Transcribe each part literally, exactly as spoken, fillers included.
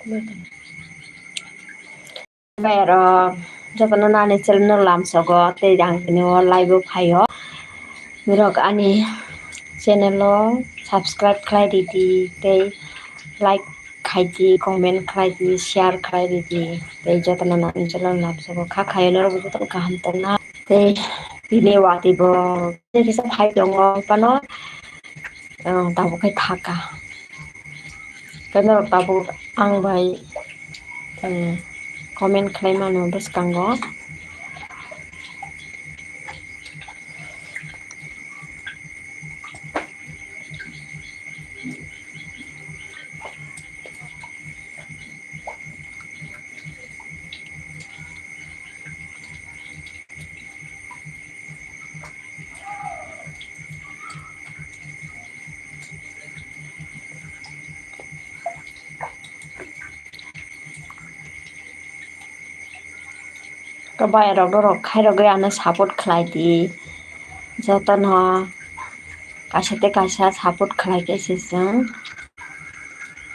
Bai aro jotono nani channel no lamsogo tei ang tini o live o phaio. Norok ani channel o subscribe khlai ridi tei like khaidi, comment khlaidi, share khlai ridi tei jotono nani channel lamsogo kha khaio norok jotono kaham tongna tei tini watwi bo kisa phai tongo phano tabuk khe thaka. Tei norok tabuk ang bai, eh, comment khlai mano bwskango. Kabai rok norok khairogwi ano support khlai di, jotono kaisa tei kaisa support khlai khe se chwng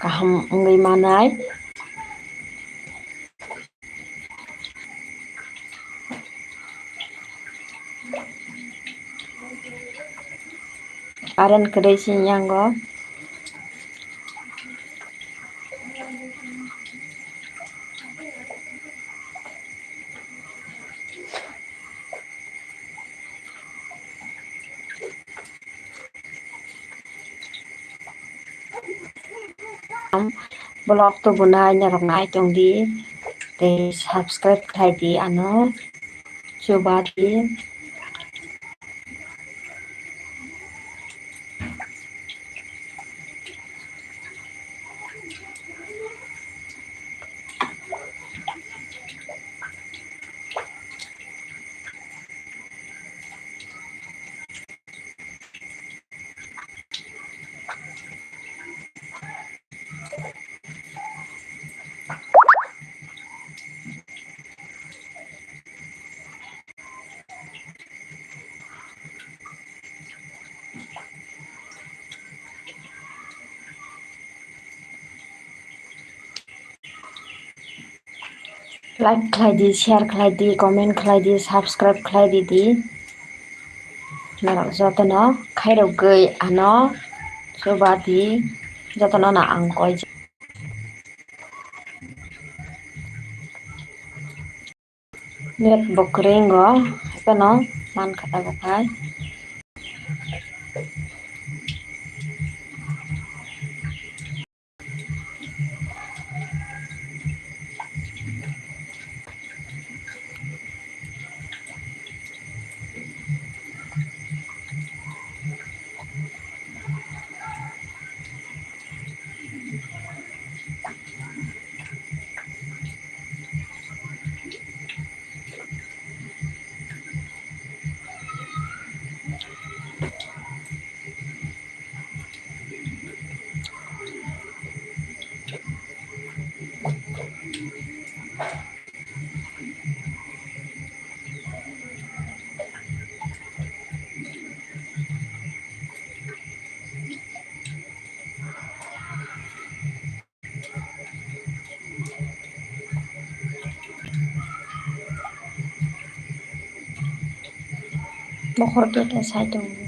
kaham wngwi manai. Current kwrwi sini yango. Vlog tubunai norok nai tongdi tei subscribe khlai di ano chuba di. Like khlai di, share khlai di, comment khlai di, subscribe khlai di di. Norok jotono khairogwi ano chuba di, jotono no ang koi. Net bo kwrwi wngo, haikhe no man kha tabuk hai. Bokhor khe khe sai tongo.